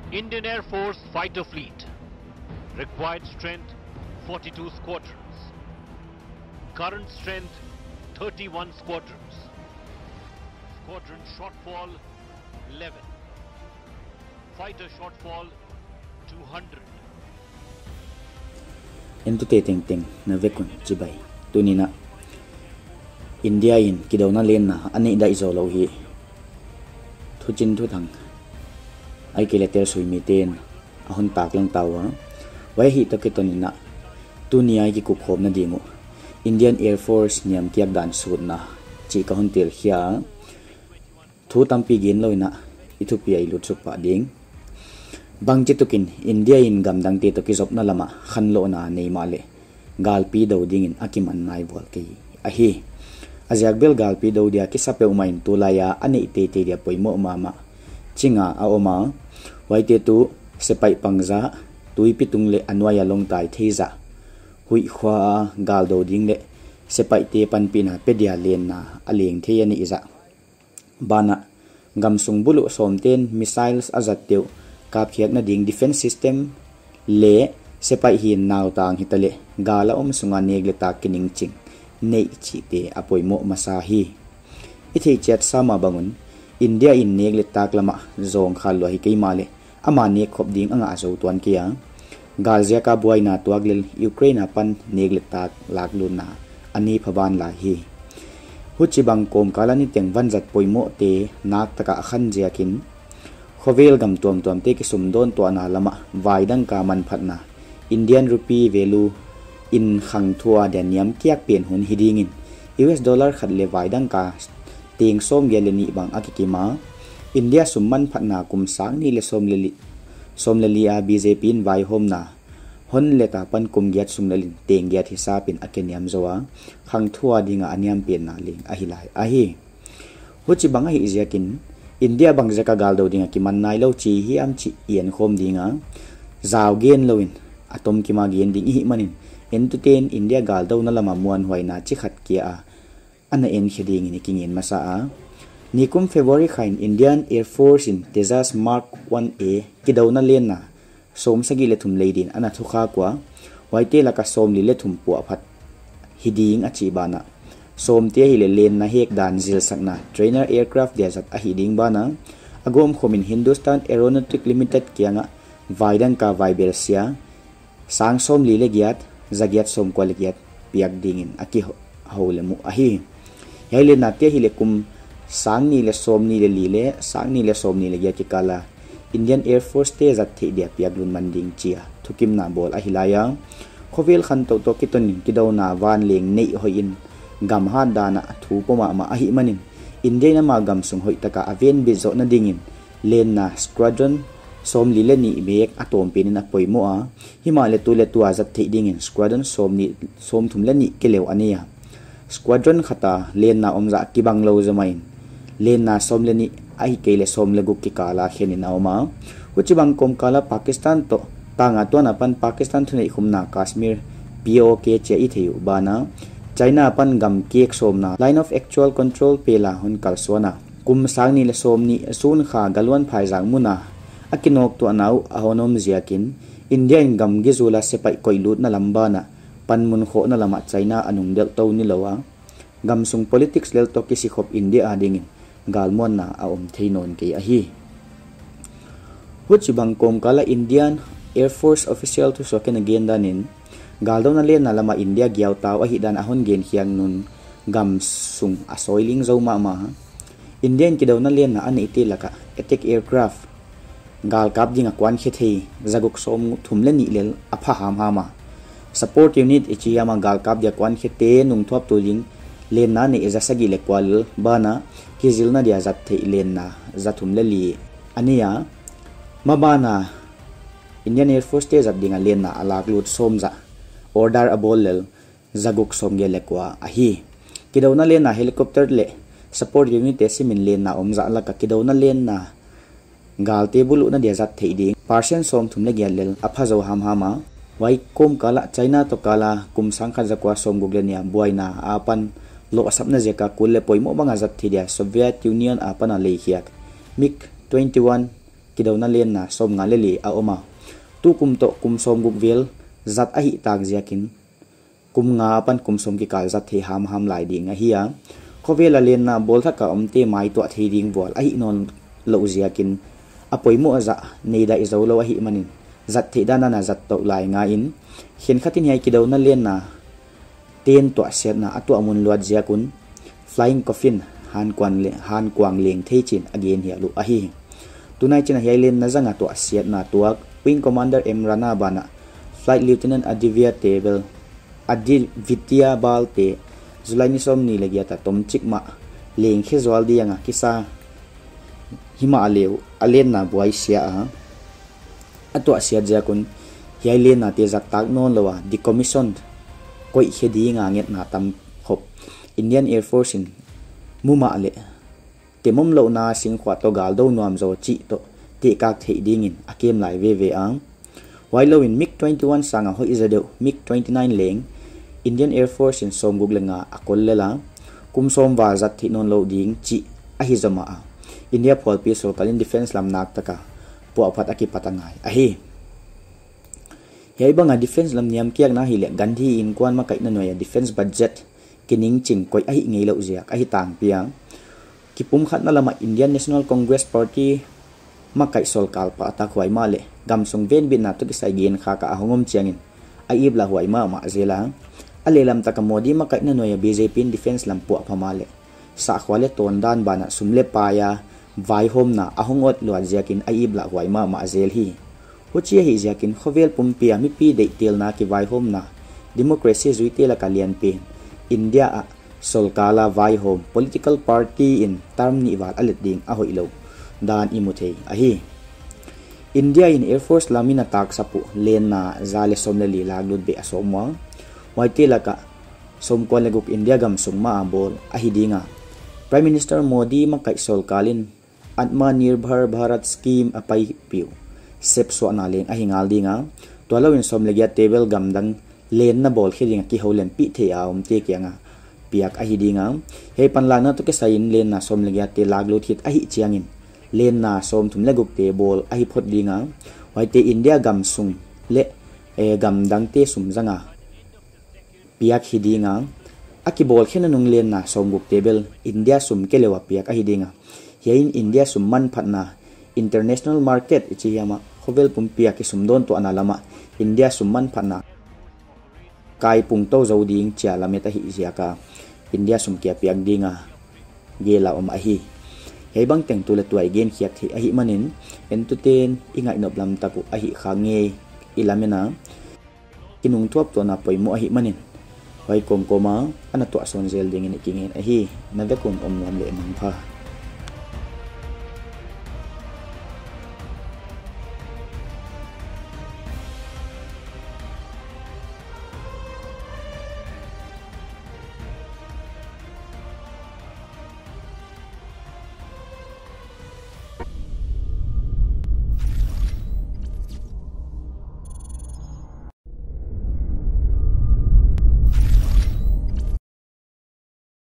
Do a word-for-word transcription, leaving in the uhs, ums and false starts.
Indian Air Force fighter fleet. Required strength, forty-two squadrons. Current strength, thirty-one squadrons. Squadron shortfall, eleven. Fighter shortfall, two hundred. Entute tengteng na vek un chibai. Tuni'n India in kidouna lenna a neih daih zoulou hi thuchin thuthang ahihkeileh telsuimite'n a hon taklang ta ua. Huai ahih toh kiton in, tuni a i kikup khawmna ding uh Indian Air Force niamkiak dan sutna chih ka hon telkhia. Thu tampi gen lou in, i thupi ah i lut suk pah ding. Bangchituk in India in gamdangte toh kizopna lam ah khanlouhna nei mahleh galpi dou dingin a kiman nai vual kei ahi. A ziak bel galpi dou dia kisa peuhmah in tulai a a neih teitei dia poimoh mahmah ching a a om a. Huaite tuh sepaih pangzah, tuipi tung leh a nuai a lawngtai thei zah, huih khua a gal dou ding leh sepaihte panpihna pe dia lenna a leng thei a neih zah. Banah, gamsung buluh sawmte'n missiles a zatte uh kapkhiakna ding defense system leh sepaih hin nautang hitaleh gal a om sung a nek leh tak kiningching neih chihte a poimoh masa hi. I theihchiat sam a bang un, India in nek leh tak lam ah zawngkhal lua hi kei mahleh, ama nek khop ding a ngah zou tuan kei a. Gal ziak a buaina tuak lel Ukraine apan nek leh tak laklutna a nei pha ban lai hi. Huchibang kawmkal a niteng vanzat poimohte naktak a a khan ziakin, khovel gam tuamtuamte kisumdawn tuahna lam ah vaidangka manphatna, Indian rupee value in khangthua dia niamkiak pen hun hi dingin, U S dollar khat leh vaidangka teng sawmgiat leh nih bang a kikim a. India sum manphatna kum sang nih leh sawm leh li, sawm leh li a B J P in vaihawmna hon let apan kum giat sung lel in teng giat hisap in a kiniam zou a, khangthua ding a a niam penna leng ahi lai ahi. Huchibang ahih ziakin, India bangziak a gal dou ding a kiman nailou chi hiam chih i en khawm ding a, zau gen lou in a tomkim a gen ding i hih manin, entute'n India gal douna lam a muanhuaina chi khat kia a ana enkhe dingin i kingen masa a. Nikum February kha in Indian Air Force in Tejas Mark one A kidouna lenna sawmsagih leh thum lei din ana thukhak ua. Huaite lak a sawmli leh thum puahphat hi ding a chih banah, sawmte ahihleh lenna hekdan zilsakna trainer aircraft dia zat ahi ding banah, a gawmkhawm in Hindustan Aeronautic Limited kiang ah vaidangka vaibelsia sang sawmli leh giat, zagiat sawmkua leh giat piak dingin a kihou lem uh ahi. Hiai lennate ahihleh kum sang nih leh sawmnih leh li leh sang nih leh sawmnih leh giat kikal a Indian Air Force te zat theih dia piak lunman ding chi a thukimna bawl ahi lai a. Khovel khantou toh kiton in kidouna vanleng neih hoih in gam hat dan a thu pua mahmah ahih manin, India in ama gamsung hoihtak a a venbit zohna dingin lenna squadron sawmli leh nih bek a tawmpen in a poimoh a. Himahleh tu leh tu a zat theih dingin squadron sawmnih, sawmthum leh nih keleu a nei a. Squadron khat a lenna om zah kibang lou zaw mah in, lenna sawm leh nih ahihkeileh sawm leh guk kikal a khen in a om a. Huchibang kawmkal a Pakistan toh tang a tuan apan Pakistan thuneihkhumna Kashmir P O K chi a i thei uh banah, China apan gam kek sawmna Line of Actual Control pel a hon kalsuan a, kum sang nih leh sawmnih June kha Galwan phaizang mun a a kinawktuahna uh a hon om ziakin, India in gamgi zul a sepaih koih lutna lam banah panmun khohna lam ah China a nungdelh tou nilou a, gamsung politics lel toh kisikhop India adingin galmuanna a om thei nawn kei ahi. Huchibang kawmkal a Indian Air Force official thusuakin a gen dan in, galdouna lenna lam a India giautau ahihdan a hon genkhiak nung gamsung a sawi ling zou mahmah a. India in kidouna lenna a neihte lak a attack aircraft galkap ding a kuankhe thei zaguk sawmthum leh nih lel a pha hamham a. Support unit i chi hiam a galkap dia kuankhete nungthuaptu ding lenna neih zasagih leh kua lel banah kizilna dia zat theih lenna zathum leh li a nei a. Maban a Indian Air Force te zat ding a lenna a laklut sawmzah order a bawl lel zaguk sawmgiat leh kua ahi. Kidouna lenna helicopter leh support unit te simin lenna om zah lak a kidouna lenna galte buluhna dia zat theih ding percent sawmthum leh giat lel a pha zou hamham a. Huai kawmkal ah China toh kal a kum sangkhat zakua sawmguk leh nih a buaina apan lohsapna ziak a kul leh poimoh bang a zat theih dia Soviet Union apan a leikhiak MiG twenty-one kidouna lenna sawmnga leh li a om a. Tukum toh kum sawmguk vel zat ahih tak ziakin, kum nga apan kum sawm kikal zat theih hamham lai ding ahi a. Khovel a lenna bawl thak a omte maituah thei ding vual ahih nawnlouh ziakin, a poimoh zah nei daih zoulou ahihmanin, zat theih dandan a zat touh lai nga in, khenkhat in hiai kidouna lenna ten tuahsiatna a tuah mun luat ziak un, flying coffin, hankuang leng thei chi'n a gen hial uh ahi. Tunai chi'n hiai lenna zang a tuahsiatna tuak Wing Commander M Rana banah Flight Lieutenant Aditya Bal te July ni sawmnih leh giat a tomchik mah leng khe zual ding a kisa himahleh uh a lenna buaisia a, a tuahsiat ziak un hiai lennate zat tak nawnlou a decommission koih khe ding a ngetna tam khop Indian Air Force in mu mahleh, temom louhna singkhuah toh galdou nuam zaw chih toh tehkak theih dingin a kem lai veve a. Huailou in MiG twenty-one sang a hoih zaw deuh MiG twenty-nine leng Indian Air Force in sawmguk leh nga a kol lel a, kum sawm val zat theih nawnlouh ding chih ahi zomah a. India phualpi sorkar in defence lam naktak a puahphat a kipat a ngai ahi. Hiai bang a defence lam niamkiakna hileh Gandhi innkuan makaihna nuai a defence budget kiningching koih ahih ngeilouh ziak ahi tangpi a. Kipumkhatna lam ah Indian National Congress Party makaih sorkar pahtak huai mahleh, gamsung venbitna toh kisai genkhak a a hong om chiangin a iplah huai mahmah zel a. A lehlam tak a Modi makaihna nuai a BJP in defence lam puahpha mahleh, sahkhua leh tawndan banah sum leh pai a vaihawmna a hong ot luat ziakin a iplah huai mahmah zel hi. Huchi ahih ziakin khovel pumpi a mipi deihtelna kivaihawmna, democracy zuite lak a lianpen, India ah sorkar a vaihawm political party in term nih val a let ding a hoihlou dan i mu thei ahi. India in Air Force lam in a taksap uh lenna za leh sawm leh li laklut beh a sawm ua, huaite lak ah sawmkua leh guk India gamsung mah a bawl ahi ding a. Prime Minister Modi makaih sorkar in Atmanirbhar Bharat Scheme a paipih uh sepsuahna leng ahi ngal ding a, tualou in sawm leh giat te bel gamdang lenna bawl khe ding a kihoulimpih theih a omte kiang a piak ahi ding a. Hiai panlakna toh kisai in lenna sawm leh giat te laklut hit ahih chiangin, lenna sawmthum leh guk te bawl ahi phot ding a, huaite India gamsung leh gamdangte sum zang a piak hi ding a. A kibawl khe nanung lenna sawmguk te bel India sum kelou a piak ahi ding a. Hiai in India sum manphatna, international market i chi hiam ah, khovel pumpi a kisumdawn tuahna lam ah India sum manphatna kaipung tou zou ding chia lamet ahih ziak a India sum kia piak ding a gel a om ahi. Hiai bangteng tu leh tua i genkhiak theih ahihmanin, entute'n i ngaihnop lam tak uh ahih khak ngei i lamen a, kinungthuap tuahna poimoh ahihmanin, huai kawmkawm a ana tuahsawn zel dingin i kingen ahi. Na vek un omnuam leh mangpha.